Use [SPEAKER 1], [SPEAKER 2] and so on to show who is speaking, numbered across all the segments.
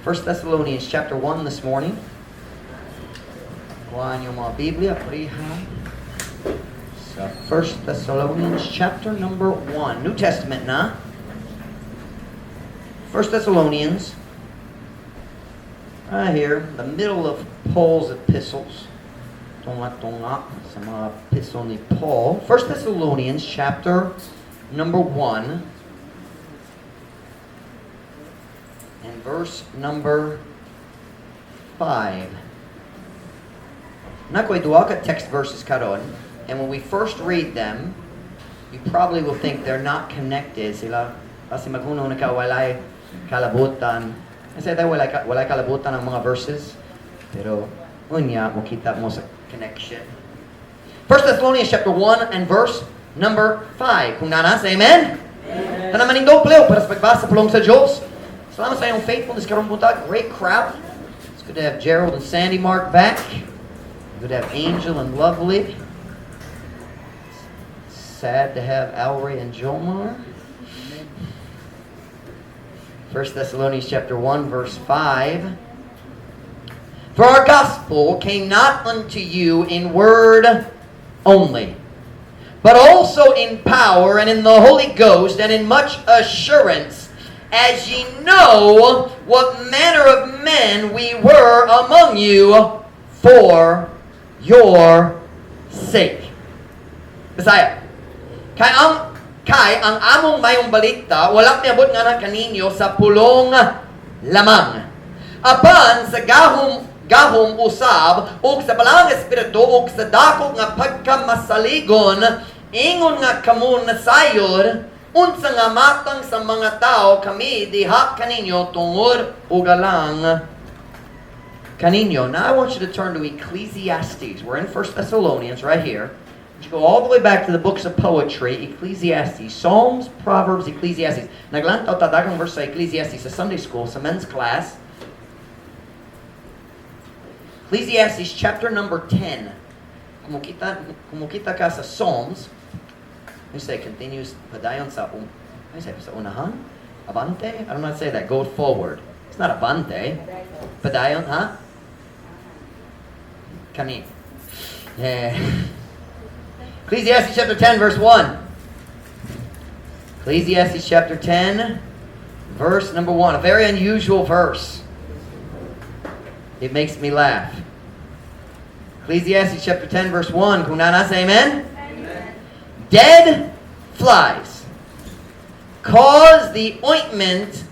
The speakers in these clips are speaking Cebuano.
[SPEAKER 1] 1 Thessalonians chapter 1 this morning. Kuha niyo mga Biblia, priha. Sa 1 Thessalonians chapter number 1. New Testament na. 1 Thessalonians, right here, the middle of Paul's epistles. Tunga-tunga sa mga epistle ni Paul. 1 Thessalonians chapter number 1 and verse number 5. Naa ko'y duha ka text verses karon, and when we first read them, you probably will think they're not connected. Sila kasi maghunong na ka walay kalabutan. Kasi tayo walay kalabutan ang mga verses. Pero unya mo kita mo sa connection. 1 Thessalonians chapter 1 and verse number 5. Kung naa na, say amen. Amen. Tanan manindog palihog para sa pagbasa pulong sa Diyos. Salamat sa iyong faithfulness karong buntag. Great crowd. It's good to have Gerald and Sandy Mark back. Good to have Angel and Lovely. Sad to have Alray and Jomar. 1 Thessalonians chapter 1 verse 5. "For our gospel came not unto you in word only, but also in power and in the Holy Ghost and in much assurance, as ye know what manner of men we were among you for your sake." Bisaya. Kay ang among mayong balita wala miabot nga kaninyo sa pulong lamang, apan sa gahom gahom usab ug sa Balaang Espiritu ug sa dako nga pagkamasaligon, ingon nga kamo nasayod unsa nga matang sa mga tao kami diha kaninyo tungod ug alang kaninyo. Now I want you to turn to Ecclesiastes. We're in 1 Thessalonians right here. You go all the way back to the books of poetry, Ecclesiastes, Psalms, Proverbs, Ecclesiastes. Naglantaw ta daghang verse sa Ecclesiastes sa Sunday school, sa men's class. Ecclesiastes chapter number 10. Kung mukita ka sa Psalms, you say continues padayon sa I say sa unahan? Abante? I don't know how to say that. Go forward. It's not abante. Padayon, ha? Kani. Yeah. Ecclesiastes chapter 10 verse 1. Ecclesiastes chapter 10 verse number 1. A very unusual verse. It makes me laugh. Ecclesiastes chapter 10 verse 1. Kung naa na, say amen. Amen. "Dead flies cause the ointment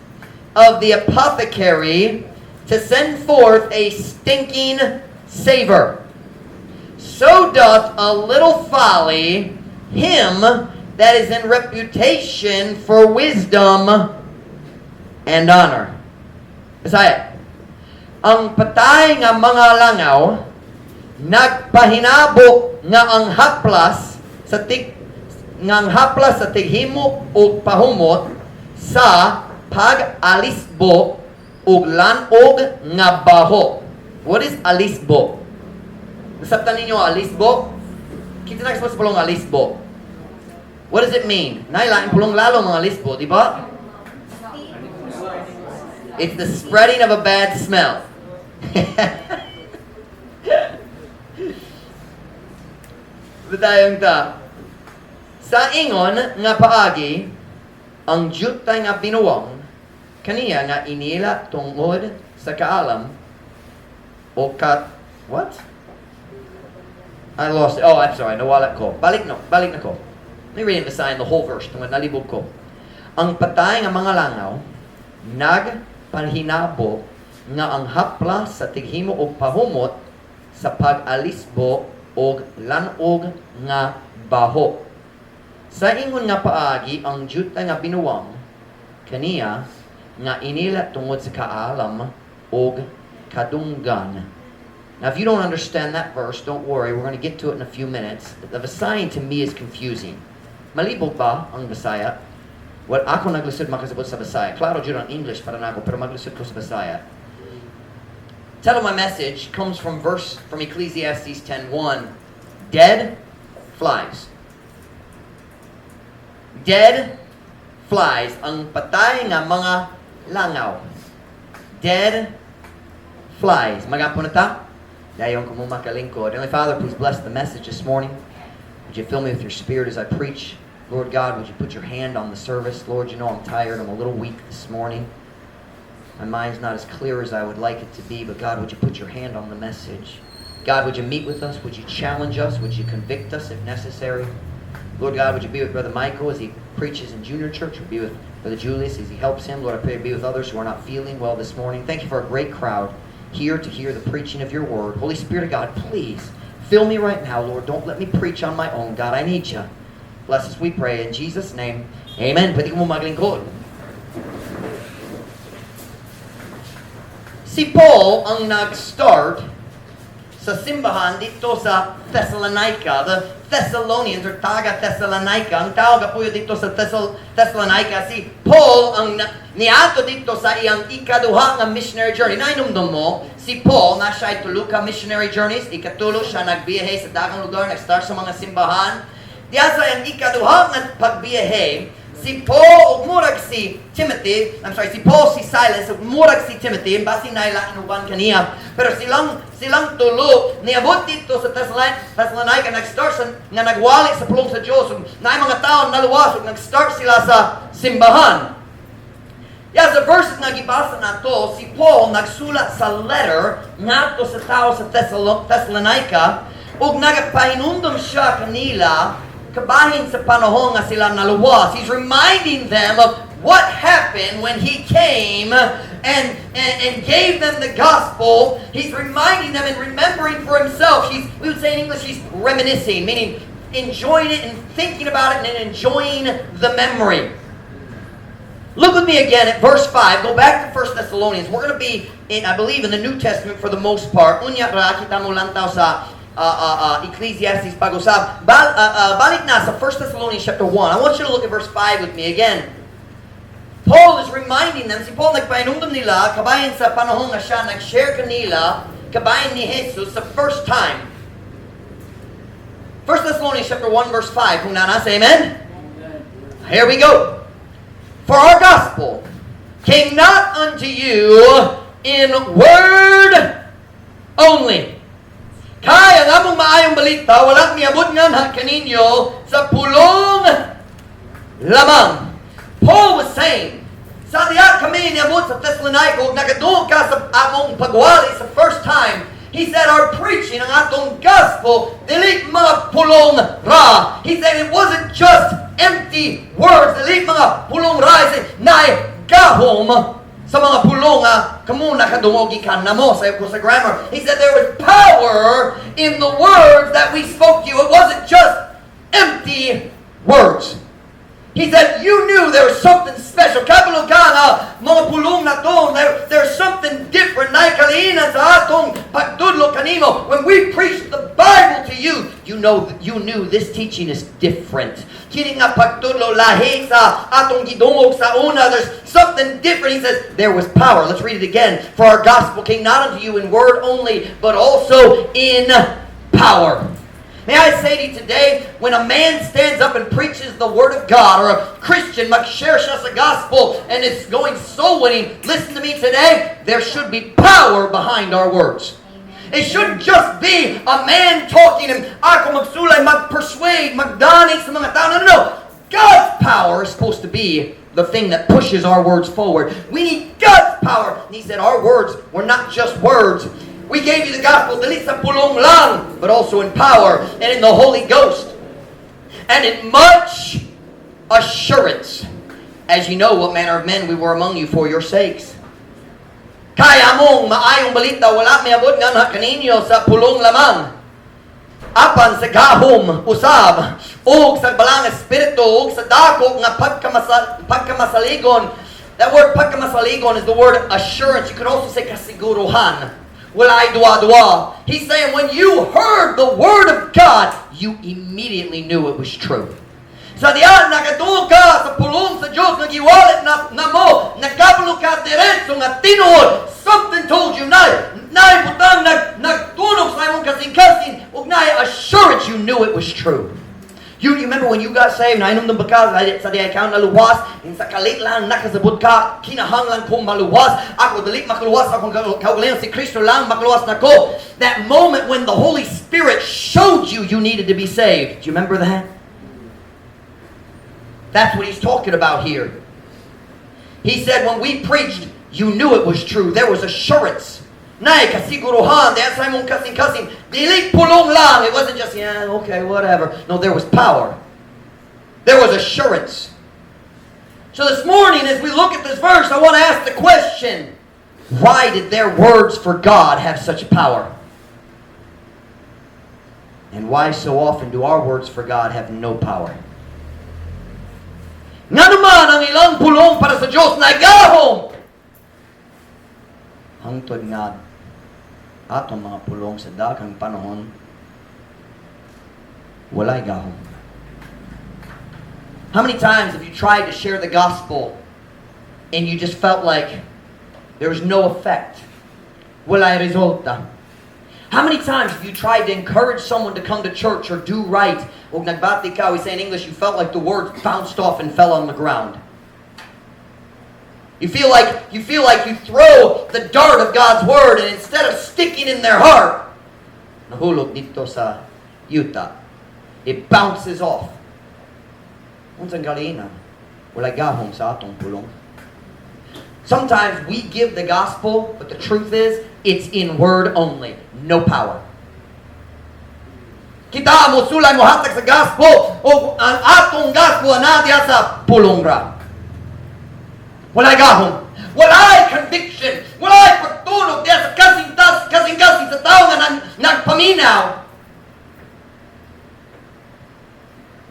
[SPEAKER 1] of the apothecary to send forth a stinking savor. So doth a little folly him that is in reputation for wisdom and honor." Bisaya. "Ang patay nga mga langaw nagpahinabo nga ang haplas sa tighimo ug pahumot sa pag-alisbo ug lan-og nga baho." What is alisbo? Nasabtan ninyo ang alisbo? Kinsa nakasabot sa pulong alisbo? What does it mean? Naay laing pulong lalo mga alisbo, di ba? It's the spreading of a bad smell. Padayon ta. "Sa ingon nga paagi, ang dyutay nga binuang, kaniya nga inila tungod sa kaalam o kat. What? I lost it. Oh, I'm sorry. Nawala ko. Balik no. Balik na ko. Let me read it in the whole verse tungod nalibog ko. "Ang patay nga mga langaw nagpanhinabo nga ang haplas sa tighimo og pahumot sa pag-alisbo og lan-og nga baho. Sa ingon nga paagi ang dyutay nga binuang kaniya nga inila tungod sa kaalam og kadunggan." Now, if you don't understand that verse, don't worry. We're going to get to it in a few minutes. The Visayan to me is confusing. Malibog ba ang Bisaya? Well, ako naglisod makasabot sa Bisaya. Klaro jud ang English para nako, pero maglisod ko sa Bisaya. Title of my message comes from verse from Ecclesiastes 10:1. Dead flies. Dead flies. Ang patay nga mga langaw. Dead flies. Mag-ampo na ta? Dayon kamo makalingkod. Heavenly Father, please bless the message this morning. Would you fill me with your Spirit as I preach? Lord God, would you put your hand on the service? Lord, you know I'm tired. I'm a little weak this morning. My mind's not as clear as I would like it to be, but God, would you put your hand on the message? God, would you meet with us? Would you challenge us? Would you convict us if necessary? Lord God, would you be with Brother Michael as he preaches in junior church? Would you be with Brother Julius as he helps him? Lord, I pray you be with others who are not feeling well this morning. Thank you for a great crowd here to hear the preaching of your word. Holy Spirit of God, please fill me right now, Lord. Don't let me preach on my own. God, I need you. Bless us, we pray. In Jesus' name, amen. Pwede kamo maglingkod. Si Paul ang nag-start sa simbahan didto sa Thessalonica. The Thessalonians or taga Thessalonica. Ang tawag po didto sa Thessalonica, si Paul ang niadto didto sa iyang ikaduha nga missionary journey. Nahinumdom mo, si Paul naa siya tulo ka missionary journeys. Ikatulo siya nagbiyahe sa daghang lugar, nag-start sa mga simbahan. Diya sa iyang ikaduha nga pagbiyahe, si Paul ug murag si Timothy, I'm sorry, si Paul, si Silas ug murag si Timothy, basi naay lain uban kaniya. Pero silang tulo niabot didto sa Thessalonica, nag-start sa, nga nagwali sa pulong sa Dios ug naay mga tawo naluwas ug nag-start sila sa simbahan. Yeah, sa verses nga gibasa nato, si Paul nagsulat sa letter ngadto sa tao sa Thessalonica ug nagapahinumdom siya kanila kabahin sa panahon nga sila naluwas. He's reminding them of what happened when he came and gave them the gospel. He's reminding them and remembering for himself. We would say in English, he's reminiscing, meaning enjoying it and thinking about it and enjoying the memory. Look with me again at verse 5. Go back to 1 Thessalonians. We're going to be, I believe, in the New Testament for the most part. Unya ra kita molantaw sa Ecclesiastes pag-usab. Balik na sa 1 Thessalonians chapter 1. I want you to look at verse 5 with me again. Paul is reminding them, si Paul nagpahinumdom nila, kabahin sa panahon nga siya nag-share kanila, kabahin ni Jesus sa first time. 1 Thessalonians chapter 1 verse 5. Kung naa na, say amen. Here we go. "For our gospel came not unto you in word only." Kay ang among maayong balita wala miabot nga kaninyo sa pulong lamang. Paul was saying, sa diya kami niabot sa Thessalonica, ug nakadungog ka sa among pagwali sa first time, he said our preaching, ang atong gospel, dili mga pulong ra. He said it wasn't just empty words, dili mga pulong ra. He said, naay gahom sa mga pulong nga kamo nakadungog gikan namo sa grammar. He said there was power in the words that we spoke to you. It wasn't just empty words. He said, you knew there was something special. Kabalo ka nga, mga pulong na to, there's something different na kalihinan sa atong pagtudlo kanimo. When we preached the Bible to you, you knew this teaching is different. Kini nga pagtudlo lahi sa atong gidungog sa una. There's something different. He says, there was power. Let's read it again. "For our gospel came not unto you in word only, but also in power." May I say to you today, when a man stands up and preaches the Word of God, or a Christian mag-share siya sa gospel, and it's going soul winning, listen to me today, there should be power behind our words. It shouldn't just be a man talking and ako magsulay, mag-persuade, magdani sa mga tao. No. God's power is supposed to be the thing that pushes our words forward. We need God's power. And he said our words were not just words. We gave you the gospel, dili sa pulong lang, but also in power and in the Holy Ghost and in much assurance, as you know what manner of men we were among you for your sakes. Kay among maayong balita wala miabot nga kaninyo sa pulong lamang, apan sa gahom usab ug sa Balaang Espiritu ug sa dako nga pagkamasaligon. That word "pagkamasaligon" is the word "assurance." You could also say "kasiguruhan." Walay duwa-duwa. He's saying when you heard the word of God, you immediately knew it was true. Sa diyan, nakadungog ka sa pulong sa Diyos, nagiwalit na mo, nakabalo ka diretso nga tinuod. Something told you, naay butang nagtunog sa imong kasing-kasing, ug naay assurance, you knew it was true. You remember when you got saved, nahinumdum ba ka sa di ikaw naluwas, in sa kalit lang nakasabot ka, "Kinahanglan ko maluwas, ako dili makaluwas akong kaugalingon, si Kristo lang makaluwas nako." That moment when the Holy Spirit showed you you needed to be saved. Do you remember that? That's what he's talking about here. He said when we preached, you knew it was true. There was assurance. Naay kasiguruhan, diha sa imong kasing-kasing, dili pulong lang. It wasn't just, "Yeah, okay, whatever." No, there was power. There was assurance. So this morning, as we look at this verse, I want to ask the question, why did their words for God have such power? And why so often do our words for God have no power? Ngano man ang ilang pulong para sa Diyos nagahom, hangtod nga atong mga pulong sa daghang panahon walay gahom? How many times have you tried to share the gospel and you just felt like there was no effect? Walay resulta. How many times have you tried to encourage someone to come to church or do right? O nagbati ka, we say in English, you felt like the words bounced off and fell on the ground. You feel like you throw the dart of God's word and instead of sticking in their heart, nahulog didto sa yuta. It bounces off. Unsang kalihinan? Walay gahom sa atong pulong. Sometimes we give the gospel, but the truth is, it's in word only. No power. Kita mo sulay mo hatag sa gospel o ang atong gospel na diha sa pulong ra. Walay gahom. Walay conviction. Walay pagtunog diha sa kasing-tas, kasing-kasing sa tao nga nagpaminaw.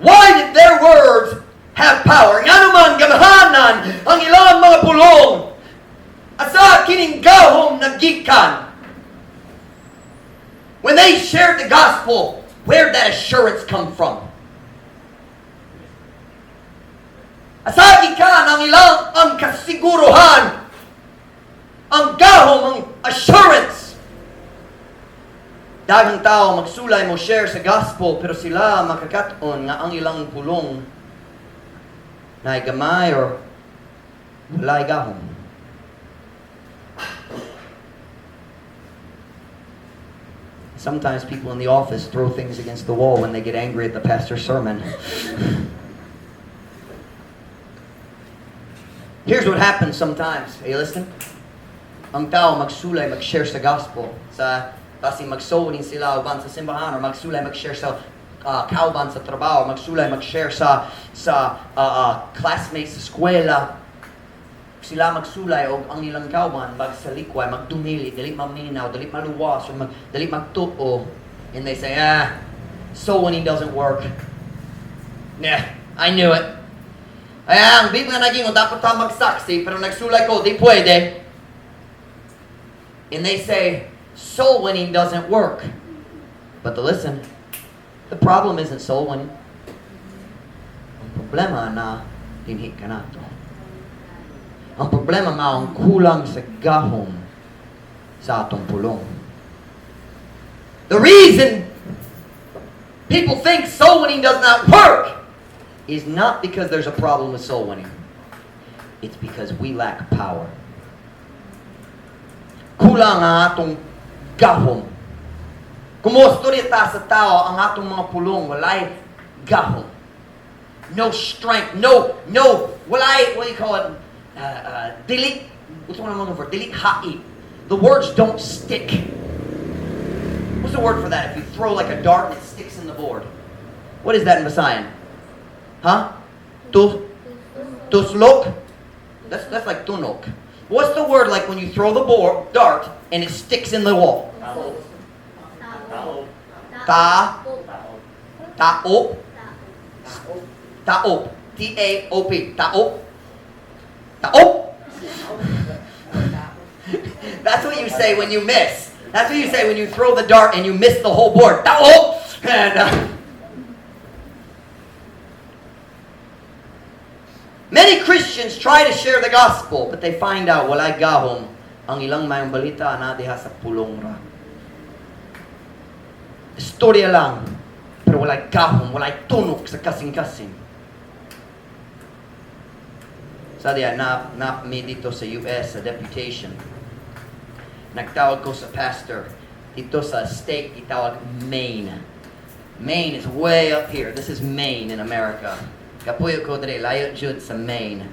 [SPEAKER 1] Why did their words have power? Ngano man gamhanan ang ilang mga pulong? Asa kining gahom nagikan? When they shared the gospel, where did that assurance come from? Asa gikan ang ilang ang kasiguruhan, ang gahom, ang assurance? Daghang tao magsulay mo share sa gospel, pero sila makakat-on nga ang ilang pulong na gamay or walay gahom. Sometimes people in the office throw things against the wall when they get angry at the pastor's sermon. Here's what happens sometimes. Are you listening? Ang tao magsulay, mag-share sa gospel. Sa kasi mag-soul din sila uban sa simbahan or magsulay, mag-share sa kauban sa trabaho, magsulay, mag-share sa classmates sa eskwela. Sila magsulay og ang ilang kauban magsalikway, magdumili, dili maminaw, dili maluwas, or dili magtuo. And they say, "Ah, soul winning doesn't work. Yeah, I knew it. Ay, ang Biblia naging dapat ta magsaksi, pero nagsulay ko, di pwede." And they say, "Soul winning doesn't work." But to listen, the problem isn't soul winning. Ang problema na dinhi kanato. Ang problema nga ang kulang sa gahom sa atong pulong. The reason people think soul winning does not work is not because there's a problem with soul winning. It's because we lack power. Kulang ang atong gahom. Kung mo-storya ta sa tao, ang atong mga pulong walay gahom. No strength, no, walay, what do you call it? Dili, what's the one I'm looking for? Dili hai. The words don't stick. What's the word for that? If you throw like a dart and it sticks in the board. What is that in Visayan? Huh? Tuslok? That's like tunok. What's the word like when you throw the board, dart and it sticks in the wall? Ta. Taop. Taop. T-A-O-P. Taop. Taop. That's what you say when you miss. That's what you say when you throw the dart and you miss the whole board. Taop! And many Christians try to share the gospel, but they find out walay gahom ang ilang mayong balita na diha sa pulong ra. Istorya lang, pero Pero walay gahom, walay tunok sa kasing-kasing. Sa diya, na mi dito sa US, sa deputation. Nagtawag ko sa pastor. Dito sa state, gitawag Maine. Maine is way up here. This is Maine in America. Kapuyo ko diri, layo jud sa Maine.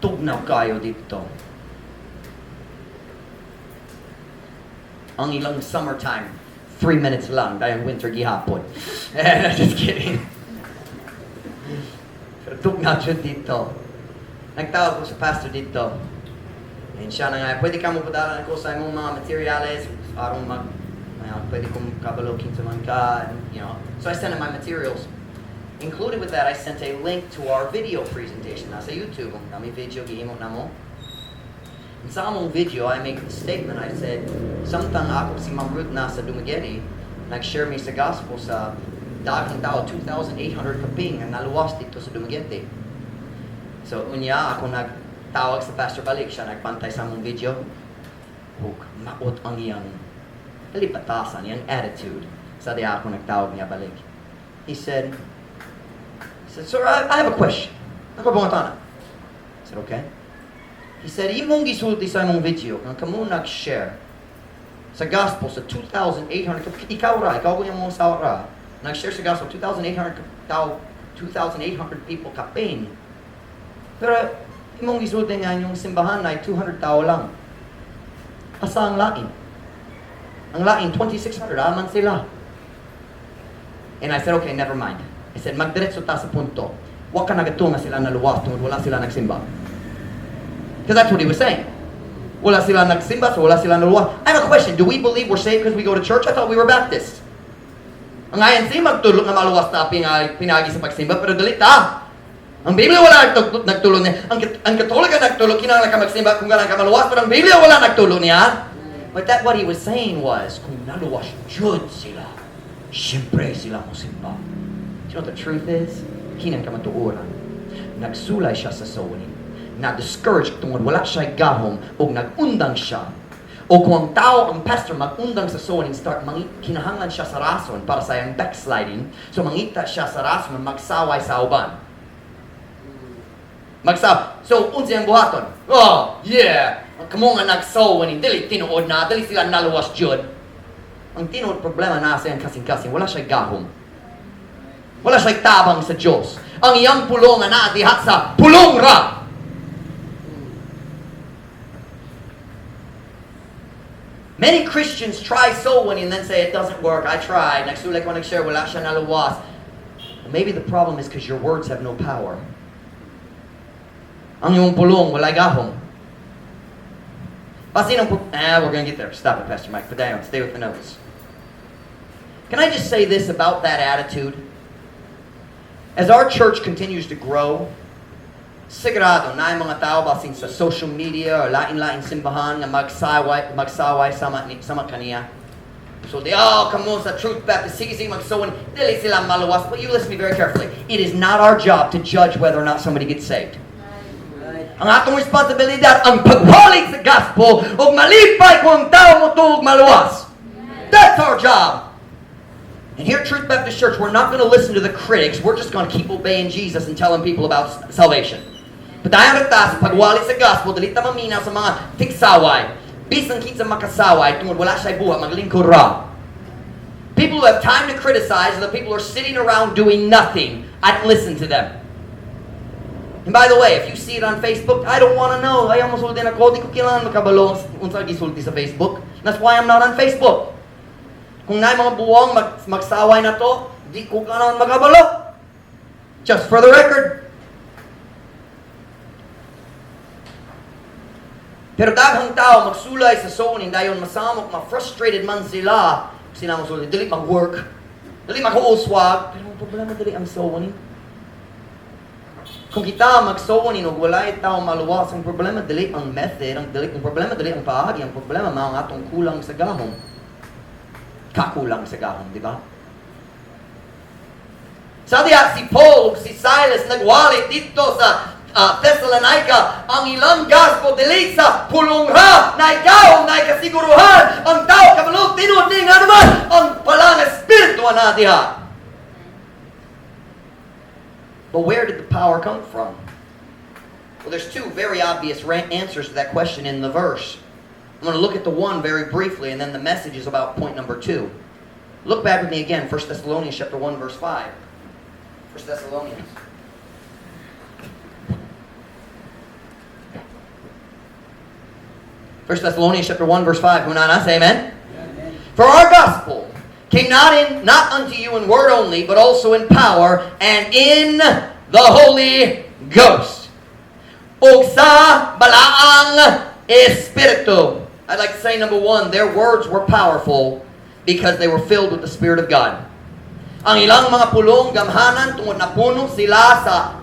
[SPEAKER 1] Tugnaw kayo dito. Ang ilang summertime, 3 minutes lang, dahil winter gihapon. Just kidding. Pero tugnaw jud dito. Nagtawag ko sa pastor dito. And siya na nga, "Pwede ka mo padala ko sa imong mga materials, aron mag, pwede kong kabalo kinsa man ka." So I sent him my materials. Included with that, I sent a link to our video presentation. Nasa YouTube, ang dami video gihimo namo. In sa among video, I make the statement. I said, samtang ako si Ma'am Ruth nasa Dumaguete, nag-share mi sa gospel sa daghang tao, 2,800 kaping ang naluwas dito sa Dumaguete. So, unya, ako nagtawag sa pastor balik, siya nagbantay sa among video. Ug maot ang iyang kalipatasan, iyang attitude. Sa di ako nagtawag niya balik. He said, "Sir, I have a question. Ako pangutana." I said, "Okay." He said, "Imong gisulti sa imong video, nga kamo nag-share sa gospel sa 2,800, ikaw ra, ikaw ko yung mga asawa ra, nag-share sa gospel, 2,800 tao, 2,800 people kapin. Pero imong gisulti nga yung simbahan ay 200 tao lang. Asa ang lain? Ang lain, 2,600, aman sila." And I said, "Okay, never mind." I said, "Magdiretso ta sa punto. Wa ka nagatuo nga sila naluwas tungod wala sila nagsimba." Because that's what he was saying. Wala sila nagsimba, so wala sila naluwas. I have a question. Do we believe we're saved because we go to church? I thought we were Baptists. Ang ANC magtulo nga maluwas ta pinagi sa pagsimba, pero dili ta. Ang Biblia wala nagtulo niya. Ang Katolika nagtulo, kinahanglan ka magsimba kung ganahan ka maluwas, pero ang Biblia wala nagtulo niya. But that what he was saying was, kung naluwas jud sila, siyempre sila mo simba. Do you know what the truth is? Kinang kamatuoran. Nagsulay siya sa soul. Na-discourage tungod wala siya gahom o nag-undang siya. O kung ang tao, ang pastor, mag-undang sa soul and start, kinahanglan siya sa rason para sa iyang backsliding. So mangita siya sa rason magsaway sa uban. So, unsa ang buhaton? "Oh, yeah! Kamo nga nag-soul winning, dili tinuod na, dili sila naluwas jud." Ang tinuod problema na sa iyang kasing-kasing, wala siya gahom. Wala siya tabang sa Diyos. Ang iyang pulong nga naa diha sa pulong ra. Many Christians try soul winning and then say, "It doesn't work. I tried. Nagsulay ko, nag-share, wala siya naluwas." Well, maybe the problem is because your words have no power. Ang iyong pulong, walay gahom. Basin ang, ah, we're gonna get there. Stop it, Pastor Mike. Put down. Stay with the notes. Can I just say this about that attitude? As our church continues to grow, sigurado na mga tao basin sa social media or lain-lain simbahan nga magsaway sama kaniya. So they all come on sa Truth Baptist, sige sige magsoon, dili sila maluwas. But you listen to me very carefully. It is not our job to judge whether or not somebody gets saved. Ang atong responsibilidad ang pagwali sa gospel ug malipay kung ang tao mo tuog maluwas. That's our job. And here at Truth Baptist Church, we're not going to listen to the critics. We're just going to keep obeying Jesus and telling people about salvation. Padayon ta sa pagwali sa gospel, dili ta maminaw sa mga tigsaway. Bisan kinsa makasaway, tungod wala siya buhat, maglingkod ra. People who have time to criticize are the people who are sitting around doing nothing. I don't listen to them. And by the way, if you see it on Facebook, I don't want to know. Ayaw mo sulti nako, di ko kailangan makabalo unsa gisulti sa Facebook. That's why I'm not on Facebook. Kung naay mga buwang magsaway na to, di ko kailangan makabalo. Just for the record. Pero daghang tao magsulay sa zoning dayon masamok, ma-frustrated man sila. Sila mosulti, "Dili mag-work. Dili mag-uswag." Pero ang problema dili ang zoning. Kung kita mag-soul winning og walay tao maluwas, ang problema dili ang method, ang problema dili ang paagi, ang problema mao ang atong kulang sa gahom. Kakulang sa gahom, di ba? Sa diha si Paul ug si Silas nagwali dito sa Thessalonica, ang ilang gospel dili sa pulong ra na ikaw na kasiguruhan ang tao kabalo tinuod ni nga naman ang palang espiritu na diha. But where did the power come from? Well, there's two very obvious answers to that question in the verse. I'm going to look at the one very briefly, and then the message is about point number 2. Look back with me again, 1 Thessalonians chapter 1, verse 5. 1 Thessalonians. 1 Thessalonians chapter 1, verse 5. Hunana, say amen. Amen. For our gospel came not unto you in word only, but also in power and in the Holy Ghost. Og sa balaang Espiritu. I'd like to say, number 1, their words were powerful because they were filled with the Spirit of God. Ang ilang mga pulong gamhanan tungod napuno sila sa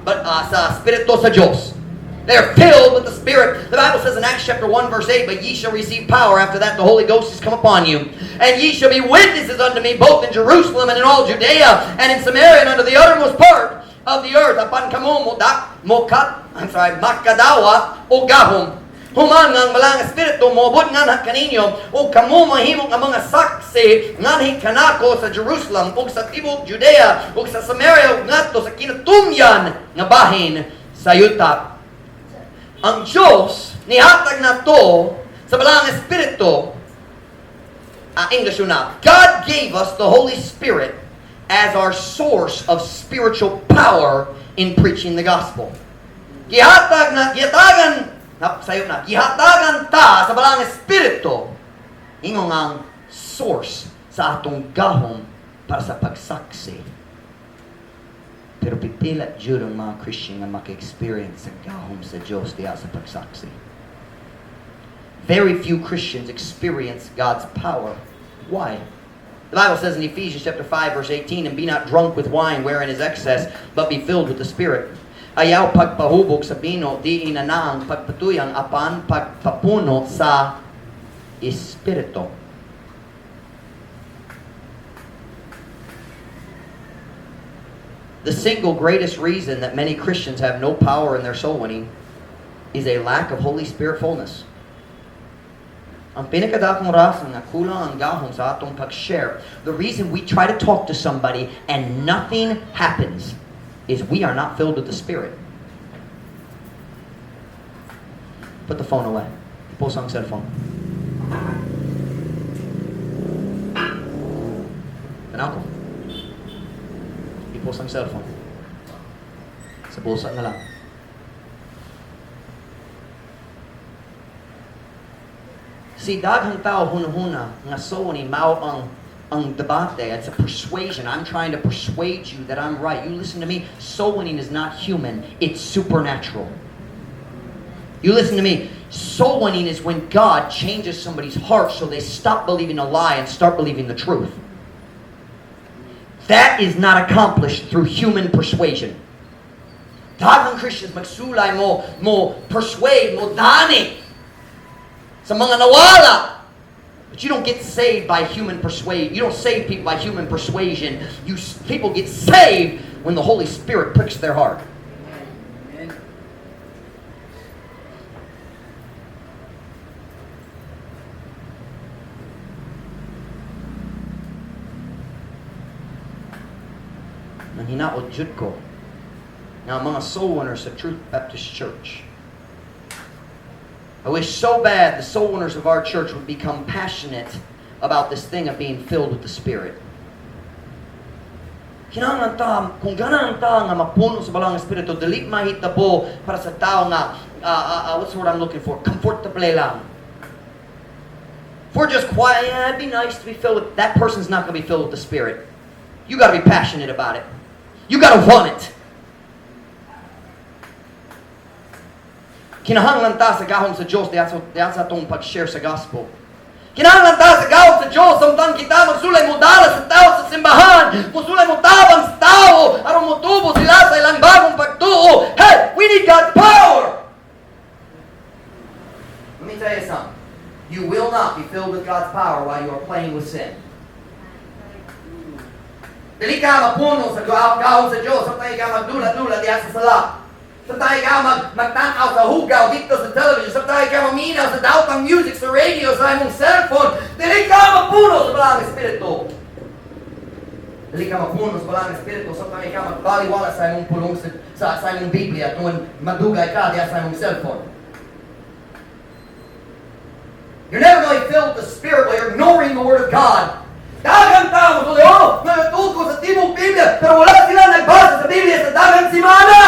[SPEAKER 1] Espiritu sa Diyos. They are filled with the Spirit. The Bible says in Acts chapter 1 verse 8, "But ye shall receive power after that the Holy Ghost is come upon you. And ye shall be witnesses unto me both in Jerusalem and in all Judea and in Samaria and unto the uttermost part of the earth." Apan kamo modak mokat I'm sorry, makadawat og gahom human nga ang Balaang Espiritu moabot nganha kaninyo, ug kamo mahimo nga mga saksi nganhi kanako sa Jerusalem ug sa tibuok Judea ug sa Samaria ug ngadto sa kinatumyan nga bahin sa yuta. Ang Diyos nihatag nato sa Balaang Espiritu. English una. God gave us the Holy Spirit as our source of spiritual power in preaching the gospel. Gihatag na, gihatagan na, sayo na, gihatagan ta sa Balaang Espiritu ingon ang source sa atong gahom para sa pagsaksi. Pero pipila jud ang mga Christian nga maka-experience sa gahom sa Diyos diha sa pagsaksi. Very few Christians experience God's power. Why? The Bible says in Ephesians chapter 5 verse 18, "And be not drunk with wine, wherein is excess, but be filled with the Spirit." Ayaw pagpahubog sa bino, diin na ang pagpatuyang, apan pagpapuno sa Espiritu. The single greatest reason that many Christians have no power in their soul winning is a lack of Holy Spirit fullness. Ang pinakadakong rason nga kulang ang gahom sa atong pag-share, the reason we try to talk to somebody and nothing happens, is we are not filled with the Spirit. Put the phone away. Post ang cellphone. Tanaw ko. I-post ang cellphone. Sa bulsa na lang. Si daghang tao hunahuna nga soul winning mao ang debate. It's a persuasion. I'm trying to persuade you that I'm right. You listen to me. Soul winning is not human. It's supernatural. You listen to me. Soul winning is when God changes somebody's heart so they stop believing a lie and start believing the truth. That is not accomplished through human persuasion. Daghang Christians magsulay mo persuade, mo dani sa mga nawala. But you don't get saved by human persuasion. You don't save people by human persuasion. People get saved when the Holy Spirit pricks their heart.
[SPEAKER 2] Amen.
[SPEAKER 1] Nanghinaot jud ko nga ang mga soul winners sa Truth Baptist Church. I wish so bad the soul winners of our church would become passionate about this thing of being filled with the Spirit. Kinahanglan ta, kung ganahan ta nga mapuno sa Balaang Espiritu, dili mahitabo para sa tao nga, what's the word I'm looking for? Comfortable lang. If we're just quiet, "Yeah, it'd be nice to be filled with," that person's not going to be filled with the Spirit. You got to be passionate about it. You got to want it. Kinahanglan ta sa gahom sa Diyos diha sa atong pag-share sa gospel. Kinahanglan ta sa gahom sa Diyos samtang kita magsulay modala sa tao sa simbahan, mosulay mo tabang sa tao aron motubo sila sa ilang bagong pagtuo. Hey, we need God's power. Let me tell you something. You will not be filled with God's power while you are playing with sin. Dili ka mapuno sa gahom sa Diyos samtang ikaw magdula-dula diha sa sala. Samtang ikaw magtanaw sa hugaw dito sa television, samtang ikaw maminaw sa daotang music sa radio, sa imong cellphone, dili ka mapuno sa Balaang Espiritu. Dili ka mapuno sa Balaang Espiritu sa ikaw magbaliwala sa imong pulong sa imong Biblia tungod madugay ka diya sa imong cellphone. You're never going to be filled with the Spirit while you're ignoring the Word of God. Daghang tao mo, "Oh, nagtuo ko sa tibok Biblia," pero wala sila nagbasa sa Biblia sa daghang simana.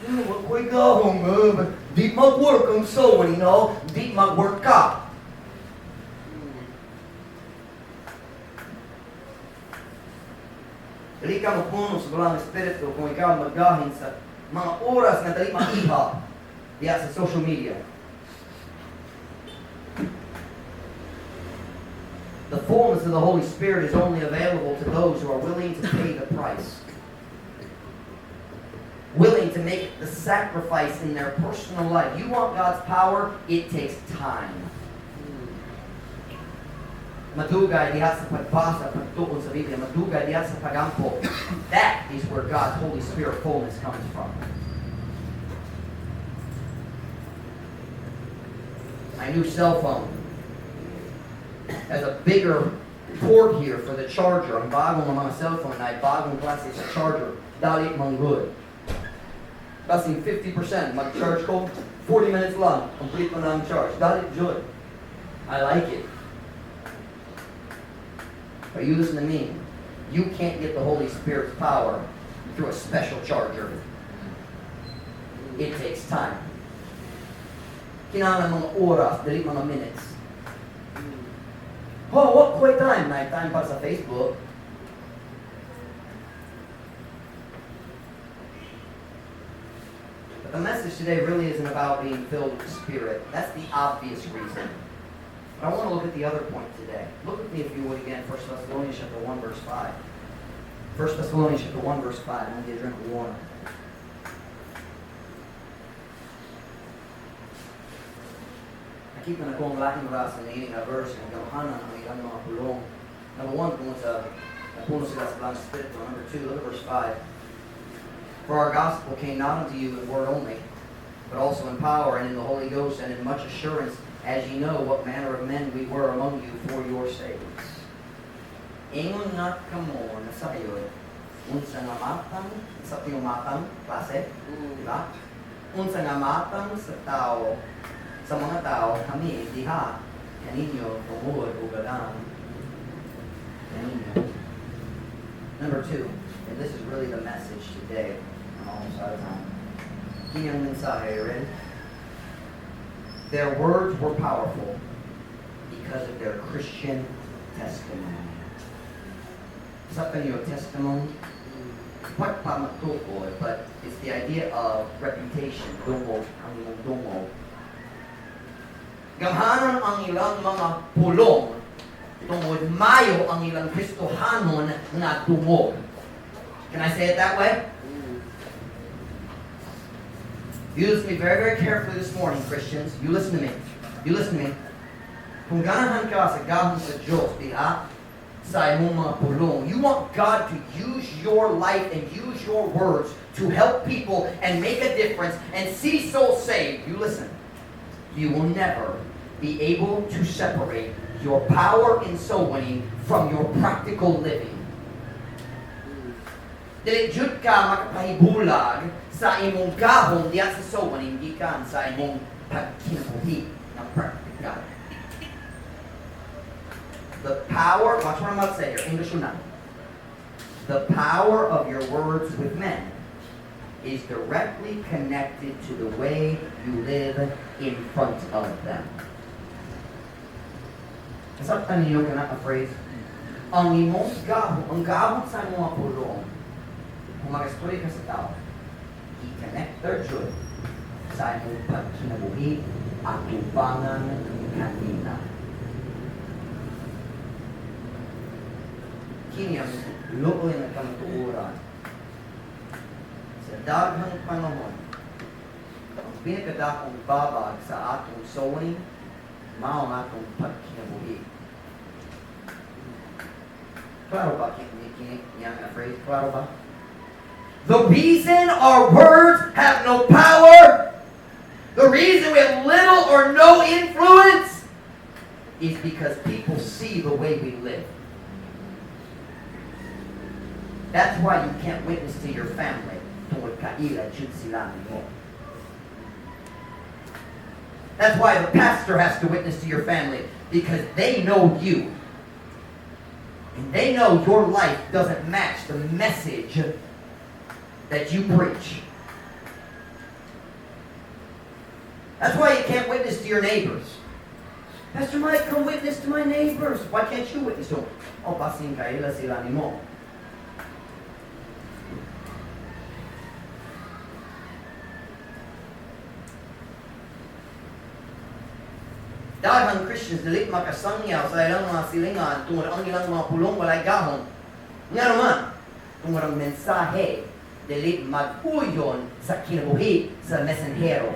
[SPEAKER 1] Wa ko'y gahom, di mag-work ang soul, di mag-work ka. Dili ka mapuno sa Balaang Espiritu kung ikaw magahin sa mga oras nga dali maiha diya sa social media. The fullness of the Holy Spirit is only available to those who are willing to pay the price. Willing to make the sacrifice in their personal life. You want God's power? It takes time. Madugay diha sa pagbasa, pagtuon sa Biblia, madugay diha sa pagampo. That is where God's Holy Spirit fullness comes from. My new cell phone has a bigger port here for the charger. Ang bagong mga cellphone ay bagong klase sa charger. Dali man good. Basin 50%, mag-charge ko, 40 minutes lang, complete mo na ang charge. Dali jud. I like it. But you listen to me. You can't get the Holy Spirit's power through a special charger. It takes time. Kinahanglan mga oras, dili mga minutes. Oh, wa ko'y time? Naay time pa sa Facebook. But the message today really isn't about being filled with the Spirit. That's the obvious reason. But I want to look at the other point today. Look with me, if you would, again, 1 Thessalonians chapter 1, verse 5. 1 Thessalonians chapter 1, verse 5. I'm going to get a drink of water. Nakita nako ang laing rason niini nga verse nga gamhanan ang ilang mga pulong. Number one, tungod sa napuno sila sa Balaang Espiritu. Number two, look at verse 5. "For our gospel came not unto you in word only, but also in power and in the Holy Ghost and in much assurance, as ye know what manner of men we were among you for your sakes." Ingon nga kamo nasayod unsa nga matang sa matang klase, di ba? Unsa nga matang sa tao, sa mga tao kami diha kaninyo tungod ug alang kaninyo. Number two, and this is really the message today. I'm almost out of time. Kini ang mensahe, ready? Their words were powerful because of their Christian testimony. Sabtan your testimony? What pa matukoy, but it's the idea of reputation, dungog, ang imong dungog. Gamhanan ang ilang mga pulong tungod mayo ang ilang Kristohanon nga dungog. Can I say it that way? You listen to me very, very carefully this morning, Christians. You listen to me. You listen to me. Kung ganahan ka sa gahom sa Diyos, diha, sa imong mga pulong, you want God to use your life and use your words to help people and make a difference and see souls saved. You listen. You will never be able to separate your power in soul winning from your practical living. Dili jud ka makapahibulag sa imong gahom diya sa soul winning gikan sa imong pagkinabuhi na practical. The power, watch what I'm about to say here, English or not. The power of your words with men is directly connected to the way you live in front of them. Nasabtan ninyo kana a phrase? Ang imong gahom, ang gahom sa imong mga pulong, kung mag-istorya ka sa tao, i-connect jud sa imong pagkinabuhi atubangan kanina. Kini ang luoy nga kamatuoran. Sa daghang panahon, ang pinakadakong babag sa atong soul winning, mao ang atong pagkinabuhi. Klaro ba kini kini yang phrase? Klaro ba? The reason our words have no power, the reason we have little or no influence, is because people see the way we live. That's why you can't witness to your family tungod kaila jud sila nimo. That's why the pastor has to witness to your family, because they know you. And they know your life doesn't match the message that you preach. That's why you can't witness to your neighbors. "Pastor Mike, come witness to my neighbors." Why can't you witness to them? Oh, basin kaila sila nimo. Daghang Christians dili makasangyaw sa ilang mga silingan tungod ang ilang mga pulong walay gahom. Nga naman, tungod ang mensahe dili mag-uyon sa kinabuhi sa mensahero.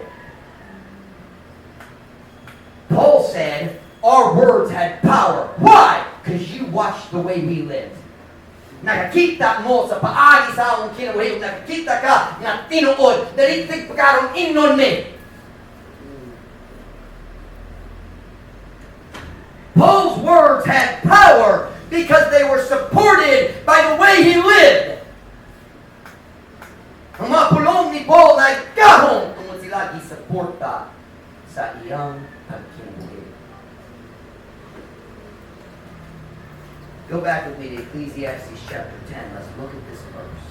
[SPEAKER 1] Paul said, "Our words had power." Why? Because you watched the way we lived. Nakakita mo sa paagi sa among kinabuhi, nakakita ka nga tinuod, dili pagkaron ingnon mi. Paul's words had power because they were supported by the way he lived. Ang mga pulong ni Paul ay gahom tungod sila gisuporta sa iyang pagkinabuhi. Go back with me to Ecclesiastes chapter 10. Let's look at this verse.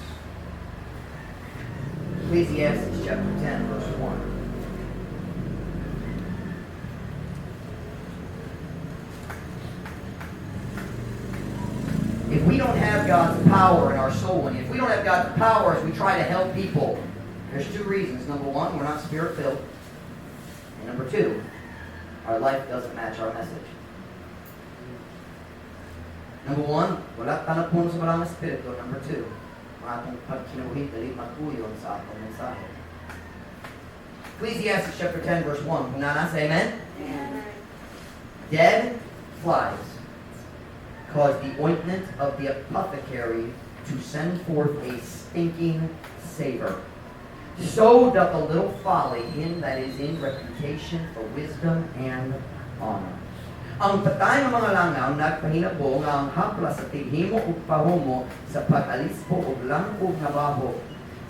[SPEAKER 1] Ecclesiastes chapter 10, verse 1. If we don't have God's power in our soul, and if we don't have God's power as we try to help people, there's two reasons. Number one, we're not spirit-filled. And number two, our life doesn't match our message. Number one, wala ta napuno sa Banal nga Espiritu. Number two, ang atong pagkinabuhi dili mag-uyon sa atong mensahe. Ecclesiastes chapter 10, verse 1. Kung naa na, say amen.
[SPEAKER 2] Amen.
[SPEAKER 1] "Dead flies cause the ointment of the apothecary to send forth a stinking savor. So doth a little folly him that is in reputation for wisdom and honor." Ang patay ng mga langaw nagpahinabo nga ang haplas sa tighimo ug pahumo sa pag-alisbo og lang-og nga baho.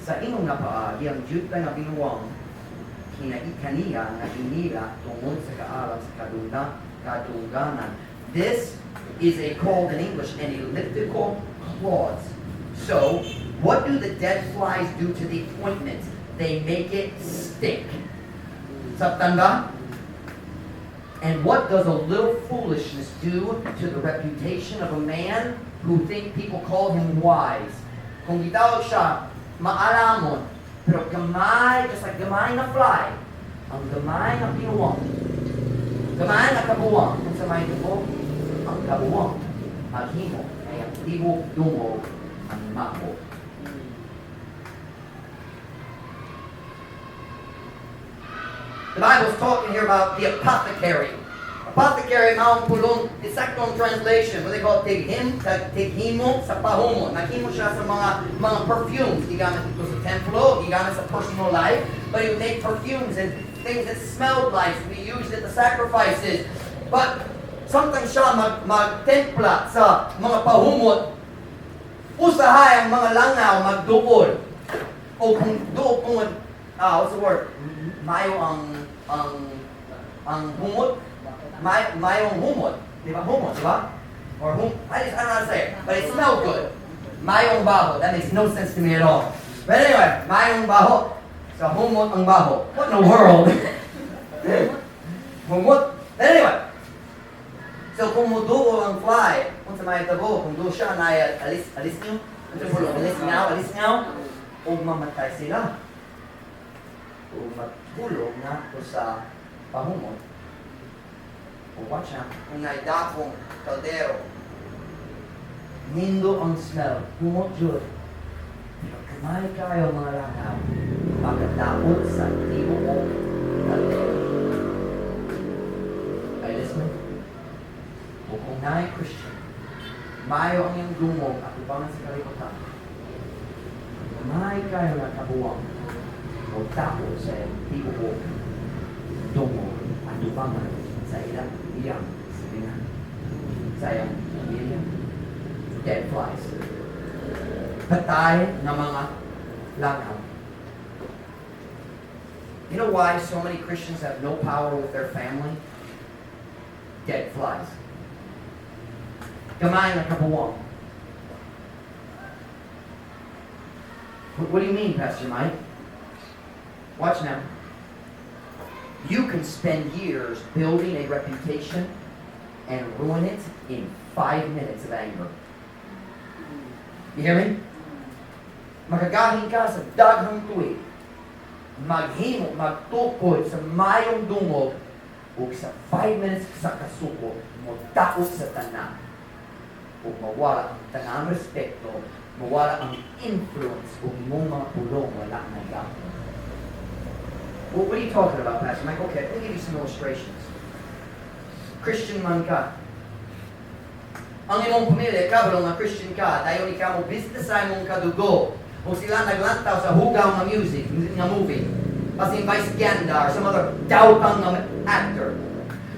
[SPEAKER 1] Sa ingon nga paagi ang dyutay nga binuang kaniya nga inila tungod sa kaalam sa kadungganan. This is a called in English an elliptical clause. So, what do the dead flies do to the ointment? They make it stink. Sabtan ba? And what does a little foolishness do to the reputation of a man who think people call him wise? Kung gitawag siya, maalamon, pero gamay, just like gamay na fly, ang gamay nga binuang, gamay nga kabuwang, kung sa may tubo, ang kabuwang, maghimo, ay ang tibok dungog, ang mako. The Bible's talking here about the apothecary. Apothecary, maong pulong, the second translation, what they call tighimo sa pahumo. Naghimo siya sa mga perfumes. Gigamit ito sa templo, gigamit sa personal life. But he would make perfumes and things that smelled nice to be used at the sacrifices. But sometimes siya magtempla sa mga pahumot. Usahay ang mga langaw magduol. O kung duol kung, what's the word? Mayo ang humot. Mayong humot. Di ba? Humot, di ba? Or I don't know how to say it, but it smelled good. Mayong baho. That makes no sense to me at all. But anyway, mayong baho. Sa humot ang baho. What in the world? Humot. But anyway, so kung muduol ang fly, kung sa may tabo, kung duol siya na alis niyo, alis ngaw, alis ngaw, o mamatay sila. O matulog na to sa pahumot. O watch na, kung naidakong kaldero, nindo ang smell, humot jud. Pero kamay kayo mga langaw, makadaot sa tibuok kaldero. Are you listening? O kung naay Christian, mayo ang iyang dungog at ubangan sa kalibutan. Kamay kayo nga kabuwang o tao sa tibuok dungog at ubangan sa ilang iyang silingan, sa iyang pamilya. Dead flies. Patay nga mga langaw. You know why so many Christians have no power with their family? Dead flies. Gamay nga kabuwang. What do you mean, Pastor Mike? Watch now. You can spend years building a reputation and ruin it in 5 minutes of anger. You hear me? Makagahin ka sa daghang tuig. Maghimo, magtukod sa mayong dungog ug sa 5 minutes sa kasuko, mo sa tanan. Ug mawala ang tanang respeto, mawala ang influence ug imong mga pulong wala na gapon. Well, what are you talking about, Pastor Mike? Okay, let me give you some illustrations. Christian man ka. Ang imong pamilya, kabalo nga Christian ka, dayon ikaw mo bisita sa imong kadugo, o sila naglantaw sa hugaw nga music, nga movie. Basin Vice Ganda or some other daotang nga actor.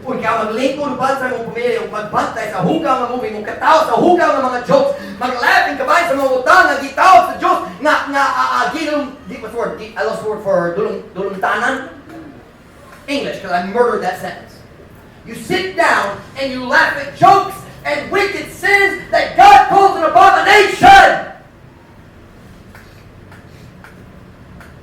[SPEAKER 1] O ikaw maglingkod uban sa imong pamilya, ug magbantay sa hugaw nga movie, mo katawa sa hugaw nga mga jokes, mag-laughing kabay sa mga utang nga gitawag sa Diyos nga ginulong, what's the word? I lost the word for dulong, dulungtanan. English, because I murdered that sentence. You sit down and you laugh at jokes and wicked sins that God calls an abomination.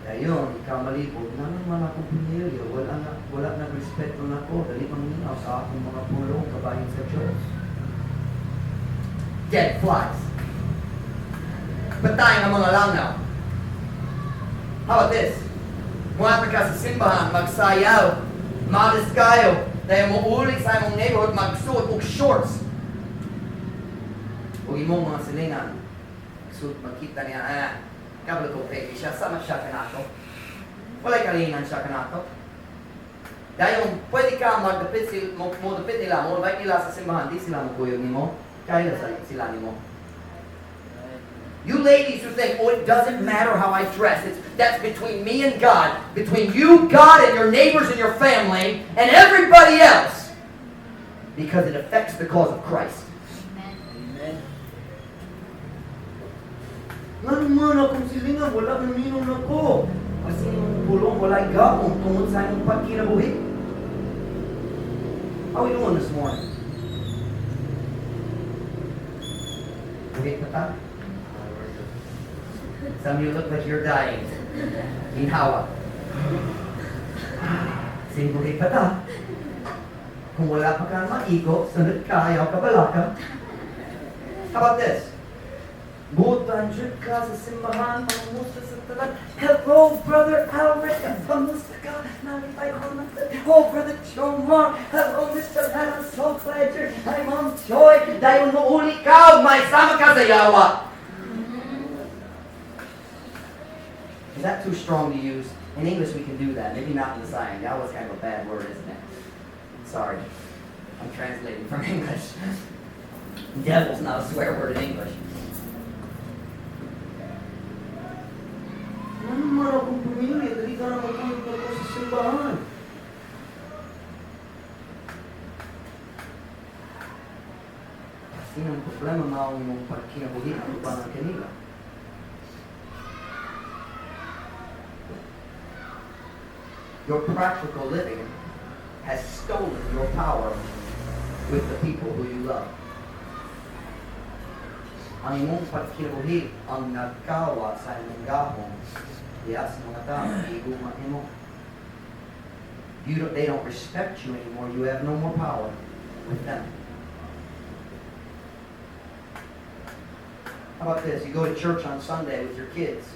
[SPEAKER 1] Dayon, ikaw malibog, nga man akong pamilya, wala na, wala na respeto nako, dili manminaw sa akong mga pulong kabahin sa Diyos. Dead flies. Patay ang mga langaw. How about this? Muadto ka sa simbahan, magsayaw, modest kayo, dayon mouli sa imong neighborhood, magsuot og shorts. Ug imong mga silingan, suot makita niya, ah, kabalo ko peke siya, sama siya kanato. Walay kalinan siya kanato. Dayon, pwede ka magdapit sil, mo dapit nila, mo invite nila sa simbahan, di sila mo kuyog nimo, kaya sa sila nimo. You ladies who think, "Oh, it doesn't matter how I dress, that's between me and God," between you, God, and your neighbors and your family, and everybody else, because it affects the cause of Christ.
[SPEAKER 2] Amen.
[SPEAKER 1] Ngano man akong silingan, wala nang minaw nako. Kasi imong pulong walay gahom tungod sa imong pagkinabuhi. How we doing this morning? Buhi pa ta? Some of you look like you're dying. Ginhawa. Sige, buhi pa ta. Kung wala pa ka maigo, sunod ka, ayaw ka balaka. How about this? Butan jud ka sa simbahan, pangumusta sa tanan. "Hello, Brother Albert. Kamusta ka? Nalipay ko na. Oh, Brother Jomar. Hello, Mr. Adam. So glad you're. Hi, Mom Joy." Dayon mo uli ka, may sama ka sa yawa. Is that too strong to use? In English, we can do that. Maybe not in Visayan. That was kind of a bad word, isn't it? Sorry. I'm translating from English. Devil's not a swear word in English. Ano man akong pamilya, dali ka na magkuyog na ko sa simbahan. Kasi ang problema mao imong pagkinabuhi ang ng kanila. Your practical living has stolen your power with the people who you love. Ang imong pagkinabuhi ang nagkawat sa imong gahom diha sa mga tao, gihigugma nimo. They don't respect you anymore. You have no more power with them. How about this? You go to church on Sunday with your kids.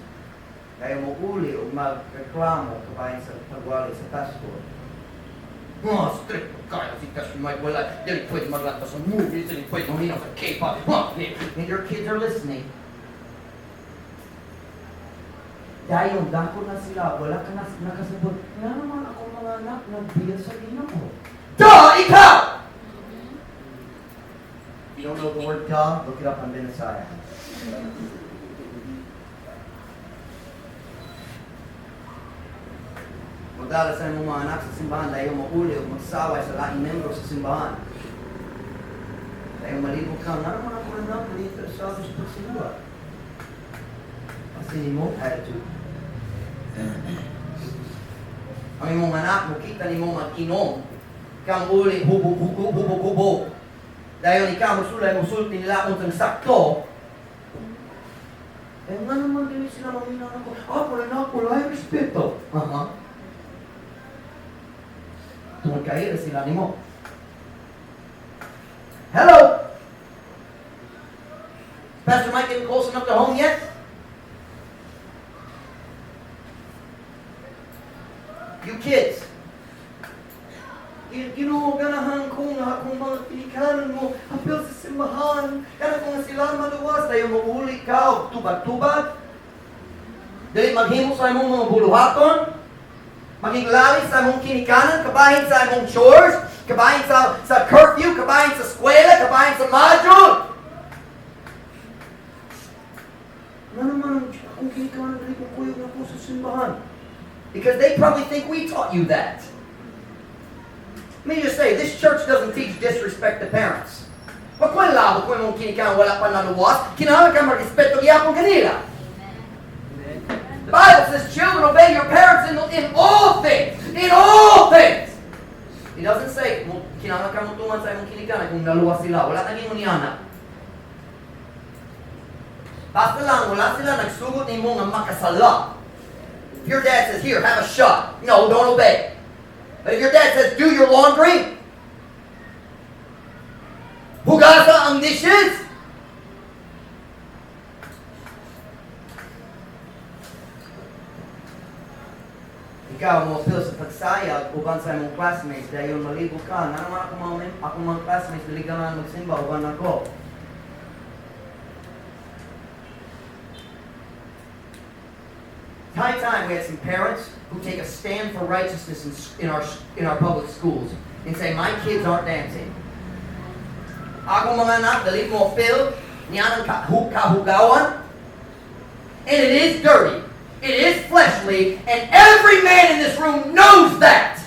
[SPEAKER 1] Kaya mo uli o magreklamo kabahin sa pagwali sa pastor. "Oh, strict kayo si Pastor Mike. Wala. Dili pwede maglantaw sa movies. Dili pwede maminaw sa K-pop. Huh." And your kids are listening. Dayon, dako na sila. Wala ka na nakasabot. Nga naman ako mga anak, nagbiya sa Ginoo. Duh! Ikaw! You don't know the word "duh"? Look it up on Binisaya. Magdala sa imong mga anak sa simbahan, dayon mauli o magsaway sa laing membro sa simbahan. Dayon malibog ka, nga naman ako anak, dili interesado sa pagsimba. Kasi nimo attitude. Ang imong anak mo kita nimo mag-inom. Kang uli hubog hubog hubog hubog. Dayon ikaw mosulay, mosulti nila unsang sakto. Eh, nga naman dili sila maminaw nako. Ah, wala na ako, wala respeto. Aha. Tungod kay sila nimo. Hello! Pastor Mike getting close enough to home yet? You kids. You ganahan ko nga akong mga kinikanan mo, apil sa simbahan, ganahan ko nga sila maluwas, dayon mouli ka, og tubag-tubag, dili maghimo sa imong mga buluhaton, maging lalis sa imong kinikanan, kabahin sa imong chores, kabahin sa curfew, kabahin sa eskwela, kabahin sa module. Nga naman ang akong kinikanan, dili ko kuyog nako sa simbahan. Because they probably think we taught you that. Let me just say, this church doesn't teach disrespect to parents. Wa ko'y labo kung imong kinikanan wala pa naluwas, kinahanglan ka magrespeto gyapon kanila. The Bible says, "Children, obey your parents in all things." In all things! It doesn't say, mo, kinahanglan ka motuman sa imong kinikanan kung naluwas sila. Wala naging niana. Basta lang, wala sila nagsugot nimo nga makasala. If your dad says, "Here, have a shot." No, don't obey. But if your dad says, "Do your laundry," hugasa ang dishes, ikaw mo feel sa pagsayag uban sa imong classmates, dayon malibo ka. Nga naman akong mga classmates dili ganahan magsimba uban ako. It's high time we had some parents who take a stand for righteousness in our public schools and say, "My kids aren't dancing. Akong mga anak, dili mo apil niyanang kahugawan." And it is dirty. It is fleshly. And every man in this room knows that.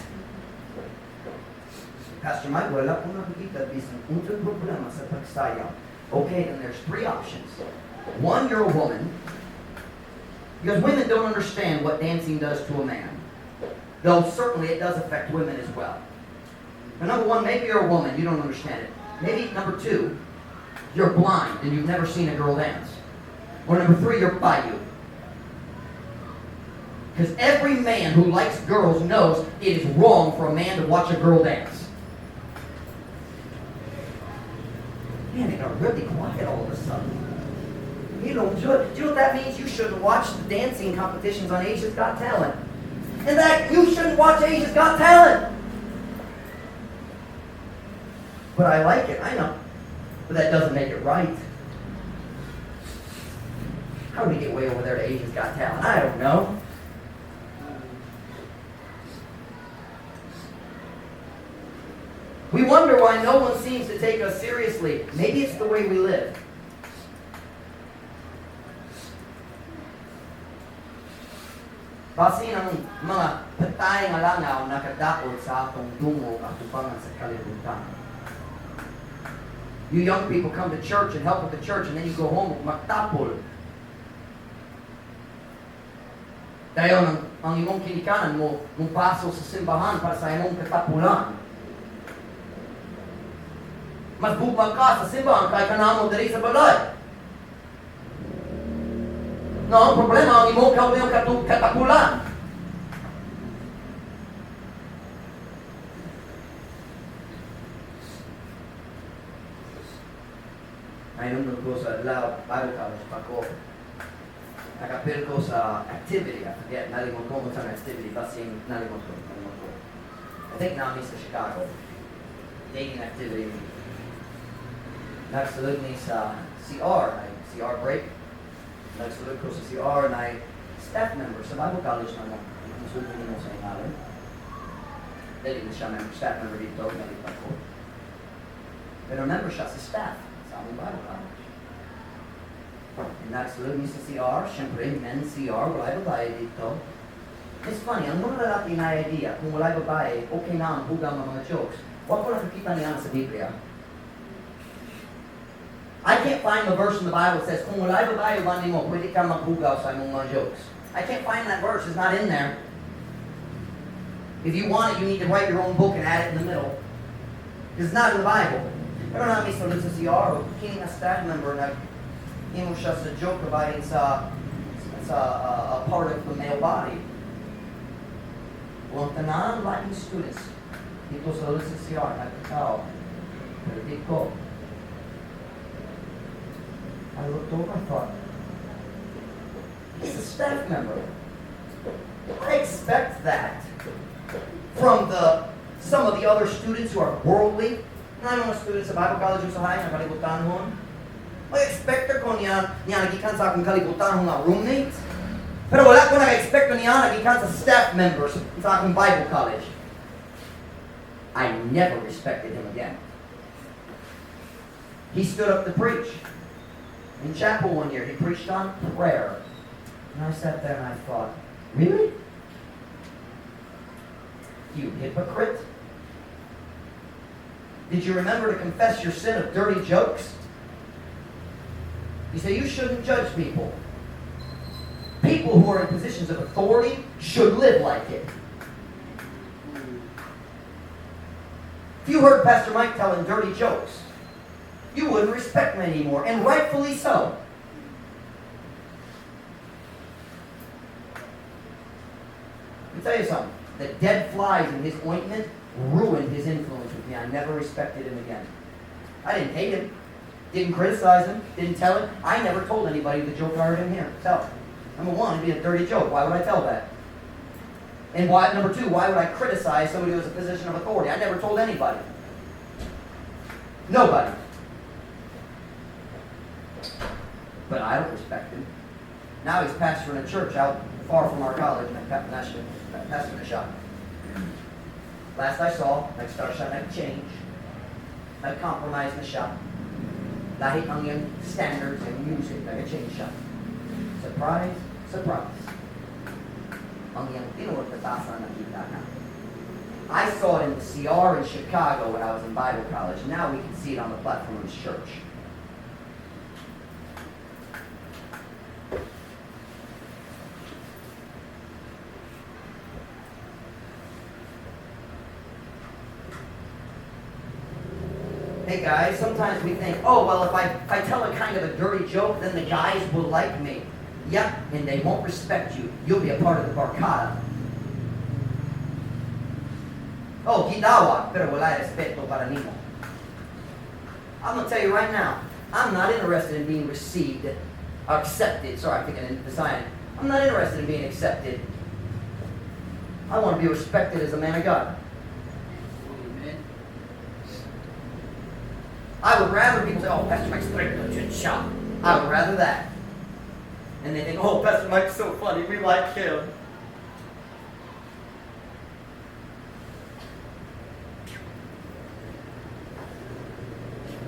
[SPEAKER 1] "Pastor Mike, wala ko nakikita bisan unsang problema sa pagsayaw." Okay, then there's three options. One, you're a woman. Because women don't understand what dancing does to a man. Though certainly it does affect women as well. But number one, maybe you're a woman, you don't understand it. Maybe number two, you're blind and you've never seen a girl dance. Or number three, you're payo. Because every man who likes girls knows it is wrong for a man to watch a girl dance. Man, it got really quiet all of a sudden. You don't do it. Do you know what that means? You shouldn't watch the dancing competitions on Asia's Got Talent. In fact, you shouldn't watch Asia's Got Talent. But I like it, I know. But that doesn't make it right. How do we get way over there to Asia's Got Talent? I don't know. We wonder why no one seems to take us seriously. Maybe it's the way we live. Basin ang mga patay nga langaw nakadaot sa atong dungog atubangan sa kalibutan. You young people come to church and help with the church, and then you go home magtapol. Dayon ang imong kinikanan mo paso sa simbahan para sa imong katapulan. Mas bubag ka sa simbahan kay kanamo diri sa balay. No, ang problema ang imong kaugalingong katapulan. Nahimungdon ko sa Lao Bible College pa ko. Nakapil ko sa activity. I forget, nalimot ko kung saan activity. Basin, nalimot ko. Nalimot ko. I think naa mi sa Chicago. Dating activity. Nagsulod ni sa CR, ay CR break. Nagsulod ko sa CR na staff member sa Bible College na mo. Nagsulod nimo sa ingalan. Dili na siya member, staff member dito, nalipat ko. Pero member siya sa staff sa among Bible College. And nagsulod ni sa CR, syempre, men's CR, wala babae dito. It's funny, ang mga lalaki na idea, kung wala babae, okay na ang hugang mga jokes. Wa ko nakakita niya sa Biblia. I can't find the verse in the Bible that says, "Kung wala'y babae uban nimo, pwede ka maghugaw sa imong mga jokes." I can't find that verse. It's not in there. If you want it, you need to write your own book and add it in the middle. It's not in the Bible. Pero naa mi sa CR, kini nga staff member, nag himo siya sa joke about sa a part of the male body. Well, tanan laing students didto sa CR, nagkatawa. Pero di ko. I looked over and thought, "He's a staff member. I expect that from the some of the other students who are worldly." Na mga students sa Bible College sa high, nga kalibutanhon. I expect ko niya nagikan sa akong kalibutan nga roommates. Pero wala ko nag-expect niya nagikan sa staff members sa akong Bible college. I never respected him again. He stood up to preach in chapel one year. He preached on prayer. And I sat there and I thought, "Really? You hypocrite? Did you remember to confess your sin of dirty jokes?" You say you shouldn't judge people. People who are in positions of authority should live like it. If you heard Pastor Mike telling dirty jokes, you wouldn't respect me anymore, and rightfully so. Let me tell you something. The dead flies in his ointment ruined his influence with me. I never respected him again. I didn't hate him, didn't criticize him, didn't tell him. I never told anybody the joke I heard him here tell. Number one, it'd be a dirty joke. Why would I tell that? And why, number two, why would I criticize somebody who has a position of authority? I never told anybody. Nobody. But I don't respect him. Now he's pastoring a church out far from our college, pastoring a shop. Last I saw, nag-start siya nag-change, nag-compromise na siya. Lahi ang iyang standards and music, nag-change siya. Surprise, surprise. Ang iyang tinuod na tasa nakita na. I saw it in the CR in Chicago when I was in Bible college. Now we can see it on the platform of his church. Hey guys, sometimes we think, "Oh, well, if I tell a kind of a dirty joke, then the guys will like me." Yeah, and they won't respect you. You'll be a part of the barkada. Oh, gidawat, pero wala respeto para nimo. I'm going to tell you right now, I'm not interested in being received, or accepted. Sorry, I'm thinking in Visayan. I'm not interested in being accepted. I want to be respected as a man of God.
[SPEAKER 2] Amen.
[SPEAKER 1] I would rather people say, "Oh, Pastor Mike's straight to shop." I would rather that. And they think, "Oh, Pastor Mike's so funny, we like him."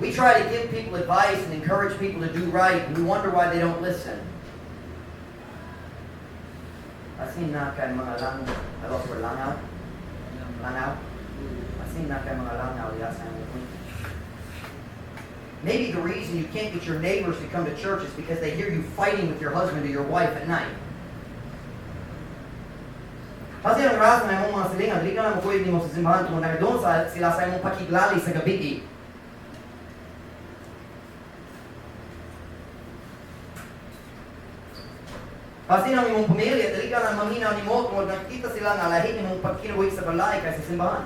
[SPEAKER 1] We try to give people advice and encourage people to do right, and we wonder why they don't listen. Basin naa kay mga lang, I lost the word, langaw? Langaw? Basin naa kay mga langaw diha sa imong. Maybe the reason you can't get your neighbors to come to church is because they hear you fighting with your husband or your wife at night. Kasi ang rason ng imong mga silingan, dili ka na mokuyog nimo sa simbahan tungod nakadungog sa sila sa imong pakiglali sa gabii. Basin ang imong pamilya, dili ka na maminaw nimo tungod nakita sila nga lahi imong pagkinabuhi sa balay kaysa sa simbahan.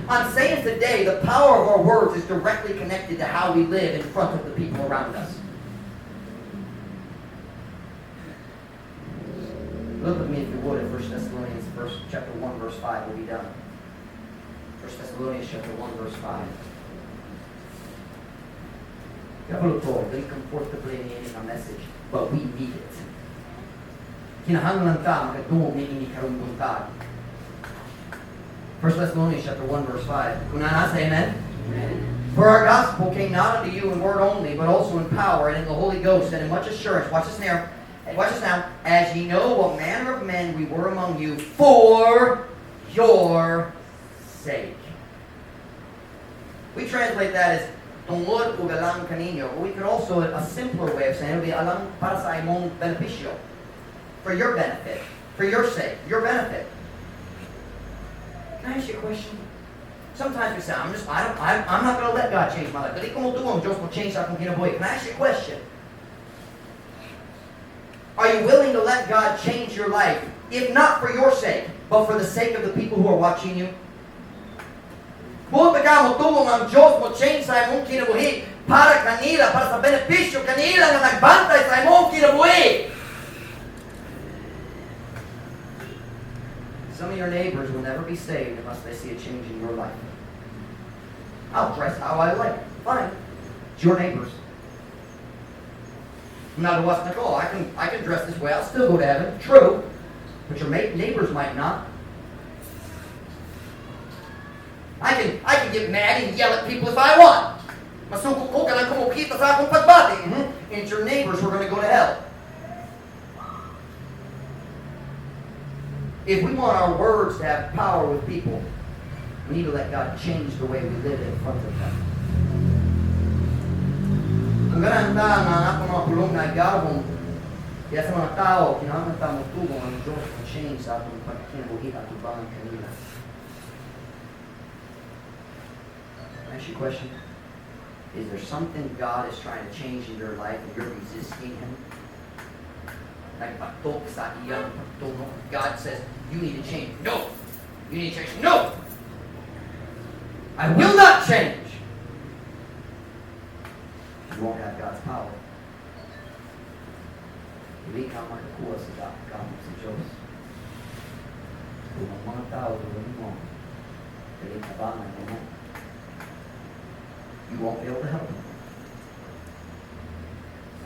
[SPEAKER 1] I'm saying today, the power of our words is directly connected to how we live in front of the people around us. Look with me, if you would, at 1 Thessalonians chapter 1, verse 5. We'll be done. 1 Thessalonians chapter 1, verse 5. Kabalo ko, dili comfortable ni nga message, but we need it. Kinahanglan ta makadungog niini karong buntag. 1 Thessalonians chapter 1 verse 5. Kung naa na, say amen.
[SPEAKER 2] Amen.
[SPEAKER 1] For our gospel came not unto you in word only, but also in power and in the Holy Ghost and in much assurance. Watch this now. Watch this now. As ye know what manner of men we were among you for your sake. We translate that as Tungod ug alang kaninyo. We could also, a simpler way of saying it would be alang para sa imong benepisyo. For your benefit. For your sake. Your benefit. Can I ask you a question? Sometimes we say, I'm just, I don't, I'm not going to let God change my life. Dili ko motuo ang Diyos mo change sa akong kinabuhi. Can I ask you a question? Are you willing to let God change your life? If not for your sake, but for the sake of the people who are watching you? Buot ka motuo ang Diyos mo change sa imong kinabuhi para kanila, para sa benepisyo kanila nga nagbantay sa imong kinabuhi. Some of your neighbors will never be saved unless they see a change in your life. I'll dress how I like. Fine. It's your neighbors. Nagawas na ko. I can dress this way. I'll still go to heaven. True. But your neighbors might not. I can get mad and yell at people if I want. Masuko ko, kanang kumukita sa akong pagbati. And it's your neighbors who are going to go to hell. If we want our words to have power with people, we need to let God change the way we live in front of them. Kung ganahan ta nga ang atong mga pulong na gahom, kaya sa mga tao, kinahanglan ta motuo ang Diyos mo change sa atong pagkinabuhi atubangan kanila. Can I ask you a question? Is there something God is trying to change in your life and you're resisting Him? Nagbatok sa iyang pagtungo. God says, "You need to change." "No! You need to change." "No! I will not change!" You won't have God's power. Dili ka makakuha sa gahom sa Diyos kung ang mga tao gawin mo, dili tabangan mo. You won't be able to help them.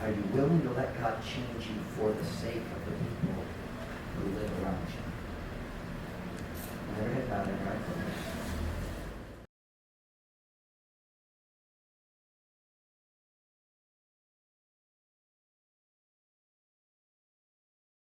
[SPEAKER 1] Are you willing to let God change you for the sake of the people who live around you?